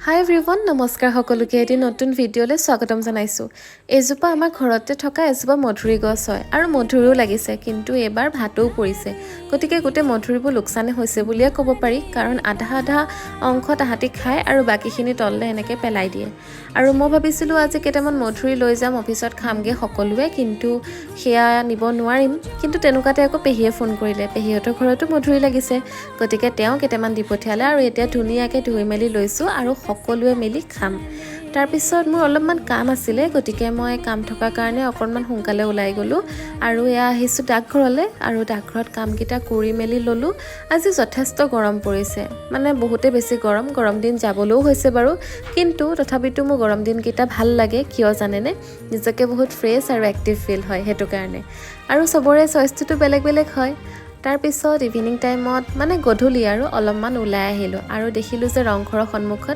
হাই everyone, নমস্কাৰ সকলোকে। এটি নতুন ভিডিঅ'লৈ স্বাগতম জনাইছোঁ। এইজোপা আমাৰ ঘৰতে থকা এজোপা মধুৰি গছ হয় আৰু মধুৰিও লাগিছে, কিন্তু এইবাৰ ভাটৌ পৰিছে। গতিকে গোটেই মধুৰিবোৰ লোকচানে হৈছে বুলিয়ে ক'ব পাৰি, কাৰণ আধা আধা অংশ তাহাঁতি খায় আৰু বাকীখিনি তললৈ এনেকৈ পেলাই দিয়ে। আৰু মই ভাবিছিলোঁ আজি কেইটামান মধুৰি লৈ যাম, অফিচত খামগৈ সকলোৱে, কিন্তু সেয়া নিব নোৱাৰিম। কিন্তু তেনেকুৱাতে আকৌ পেহীয়ে ফোন কৰিলে। পেহীহঁতৰ ঘৰতো মধুৰি লাগিছে, গতিকে তেওঁ কেইটামান দি পঠিয়ালে আৰু এতিয়া ধুনীয়াকৈ ধুই মেলি লৈছোঁ আৰু সকলোৱে মিলি খাম। তাৰপিছত মোৰ অলপমান কাম আছিলে, গতিকে মই কাম থকাৰ কাৰণে অকণমান সোনকালে ওলাই গ'লোঁ আৰু এয়া আহিছোঁ ডাকঘৰলৈ আৰু ডাকঘৰত কামকেইটা কৰি মেলি ল'লোঁ। আজি যথেষ্ট গৰম পৰিছে, মানে বহুতেই বেছি গৰম। গৰম দিন যাবলৈও হৈছে বাৰু, কিন্তু তথাপিতো মোৰ গৰম দিনকেইটা ভাল লাগে। কিয় জানেনে? নিজকে বহুত ফ্ৰেছ আৰু এক্টিভ ফিল হয়, সেইটো কাৰণে। আৰু চবৰে চইচটোতো বেলেগ বেলেগ হয়। তাৰপিছত ইভিনিং টাইমত, মানে গধূলি আৰু অলপমান ওলাই আহিলোঁ আৰু দেখিলোঁ যে ৰংঘৰৰ সন্মুখত